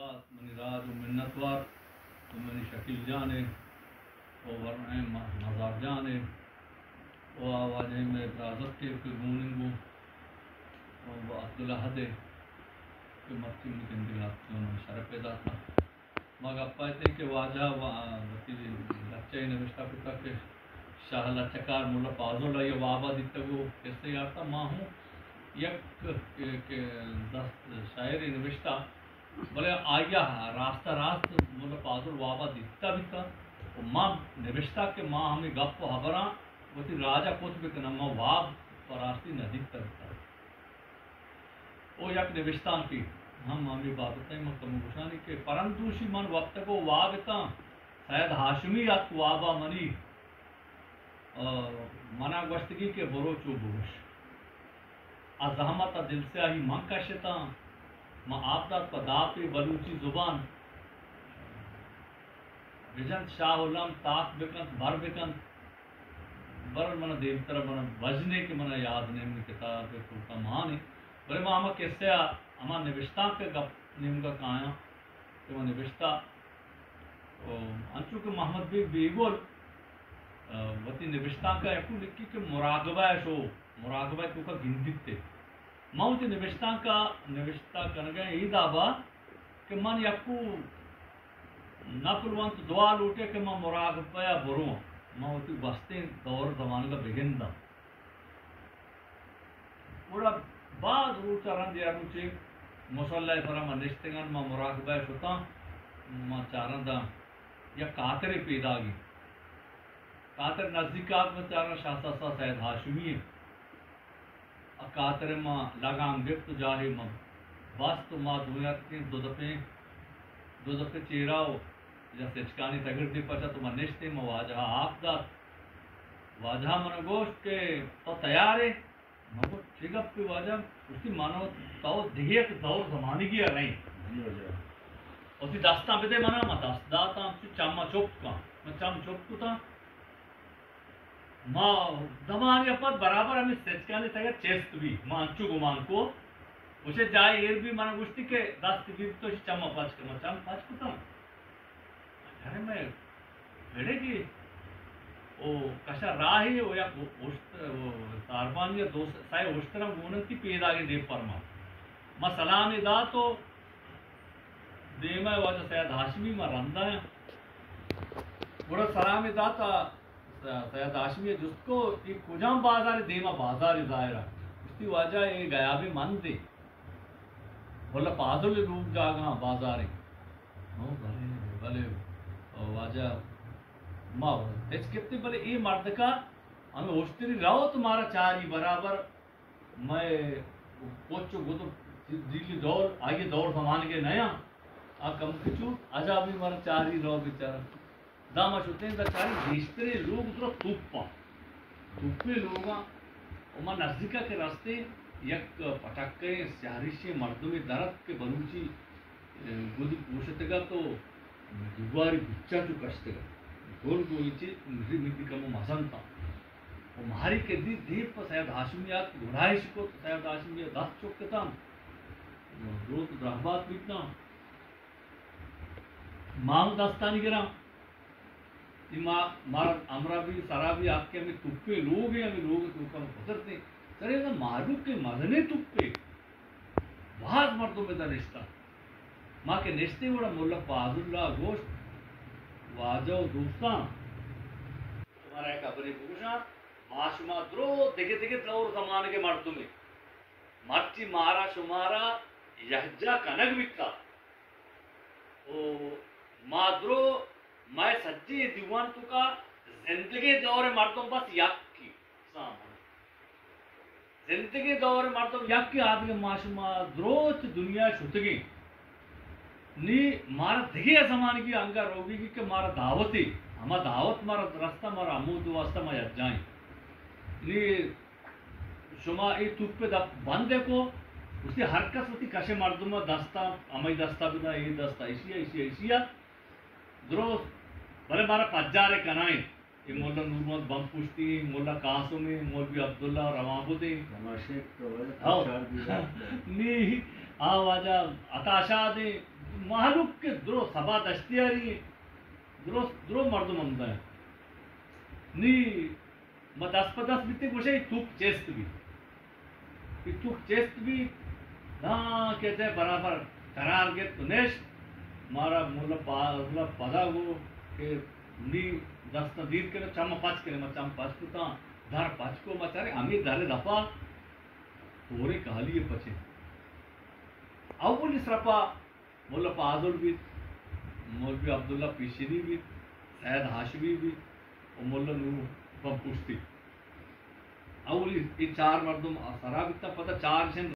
منی راج و منتوار و منی شکیل جان ء و ورنائیں م-، مزار جان ء و آ واجہ مئے برازتک ء کہ گوننگو و عبدالاحد ء کہ مرچی منی گندگ ء اتکگ، من شرپ ء داتاں۔ ما گپ ء اتیں کہ واجہ وا-، وتی لچہ ء نبشتہ کتگ کہ شاہ لچہ کار ملا پازل آئی ء واب ء دیتگ و کسہ ء آرتہ۔ ما ہوں یک کہ، کہ دست شاعرے نبشتہ، بلے آئی ء راست ء راست ملا پازل واب ء دیتہ بیتہ و ما نبشتہ کہ ما ہمے گپ و ہبراں وتی راج ء کت بکناں، ما واب پہ راستی نہ دیتہ بیتہ۔ او یک نبشتانکے ہم ہمے بابت ء من کمو گوشانی کہ پرندوشی من وپتگ و واب اتاں، سید ہاشمی اتک واب ء منی، آ، منا گوشتگی کہ برو چو بگوش۔ آ زحمت ء دلسیاہی من کشتاں، من آپ دات پہ داپے بلوچی زبان۔ بجنت شاہ الم تاک بکنت، بر بکنت، بر من دیمتر من بجنے کہ من یاد نے، من کتاب پورتا مانے، بلے ما ہما کسہ ء ہما نبشتانک ء گپ نیمگا کایاں کہ من نبشتہ، او، انچو کہ محمد بی بیگل، آ، وتی نبشتانک ء یکو لکھی کہ مراقبہ ء شو، مراقبہ ء توکا گندیت۔ من وتی نبشتانک ء نبشتہ کنگ ء اے دابا کہ من یکو نقل ونت دعا لوٹے کہ من مراقبہ ء برواں، من وتی گوستیں دور زمانگ ء بگنداں۔ گڑا باز روچ ء رند یا روچے مصلی ء سرا من نشتگاں، من مراقبہ ء شتاں، من چاراں داں یک کاترے پیداگی۔ کاتر نزیک آت، من چاراں شاہ سسا سید ہاشمی ء۔ ء کاتر ء ما لگام گپت و جاہے ما بست و ما دوئیں اتکیں دو دپیں، دو دپے چیرا و یا سچکانی تگردے پچ ات و ما نشتیں، ما واجہ ء آپ دات۔ واجہ ء من گوشت کہ تو تیار ئے؟ من گوشت چے گپے واجہ؟ گوشتی من و تو دگہ یک دور زمانگی ء رئیں۔ جی واجہ۔ وتی دستاں بدے منا، ما دست داتاں، چما چپ کن، من چم چپ کتاں۔ ما دمانے ء پد برابر ہمے سچکانی تگ ء چست بی، ما انچو گمان کو، گوشے جاہے ایر بی، من گوشتی کہ دست بی تو چما پچ کن، ما چم پچ کتاں۔ ارے میں گڑے گی او کشا راہی او یک اوشت-، او تاربانی دو سئے اوشتراں گوننتی پیداگے دیم پرما۔ ما سلامی دات و دیما واجہ سید ہاشمی ما رندا۔ گڑا سلامی دات ء سید ہاشمی ء جست کو، اے کجام بازارے؟ دیما بازارے ظاہر ء۔ گوشتی، واجہ، اے گیابی مند ایں۔ ملا پازل ء لوگ جاگہاں بازار ایں۔ ہو، بلے، بلے، واجہ، ما ہچ کپتے، بلے اے مردکا ہمے اشتری روت مارا چاری برابر مئے پچ و گد و دیلی دور، آئی دور زمانگے نیاں۔ آ کمکے چو عجابی مارا چاری رو بیچارہ۔ داں ما شتیں داں چاری گیشتریں لوگ درا توپاں۔ توپیں لوگاں۔ و ما نزدیکا کہ رستیں یک پٹکئیں سیاریشیں مردمے درت کہ بلوچی گدی پوشتگ ات و دیواری بچا چو کشتگ ات۔ گل گوئی چی مری مدی کمو مزن تا۔ و ماری کہ دی دیم پہ سید ہاشمی آت، گڑائش کت، سید ہاشمی دست چکتاں۔ دروت درہبات بیتاں۔ ما ہم دستانی گراں۔ ای ما، مار امرا بی، سرا بی، آتکے ہمے توپے لوگے، ہمے لوگ توکا پترتے۔ سرے ادا مالوک کے مزنے توپے۔ باز مردم ادا نشتہ۔ ما کہ نشتیں گڑا ملا فاضل اللہ گوشت، واجہ و دوستاں، شمارا یک ہبرے بگوشاں، ما شما درو دگہ دگہ دور زمانگے مردمے۔ مرچی مارا شمارا یکجا کنگ بیتا۔ او ما درو مئے سجیں دیوان توکا زندگیں دور مردم بس یکی۔ سامان۔ زندگیں دور مردم یکے آدگہ ما شما دروت دنیا شتگیں۔ نی مارا دگہ زمانگی انگا روگی کہ مارا دعوتے، ہما دعوت مارا رستہ، مارا ہمود واسطہ ما یکجائیں۔ نی شما اے توپ دپ بند کو، اسی ہر کس وتی کشے مردم دستا، ہمائی دستا بدا، اے دستا، ایشیا، ایشیا، ایشیا۔ درست، بلے مارا پجارے کنائیں۔ اے مولا نور محمد بمپشتی، مولا قاسم، مولوی عبداللہ روانبد۔ ہاؤ۔ نی، آ واجہ عطا شاد، مہلوک کہ درو سبا دشتیاری، درست درو مردم ہمدا انت۔ نی ما دست پہ دست بیتے گوشے توک چست بی۔ کہ توک چست بی، داں کہ جے برابر قرار گپت و نشت، مارا ملا پا-، ملا پدا گو کہ نی دست دیر کرے، چم پچ کرے، ما چم پچ کتاں، در پچ کو، ما چارے ہمیں در دپا پورے کالی پچیں۔ اولی سرپا ملا فاضل بیت، مولوی عبداللہ پیشینی بیت، سید ہاشمی بیت و ملا نور بمپشتی۔ اولی اے چار مردم سرا بیتاں، پدا چار شن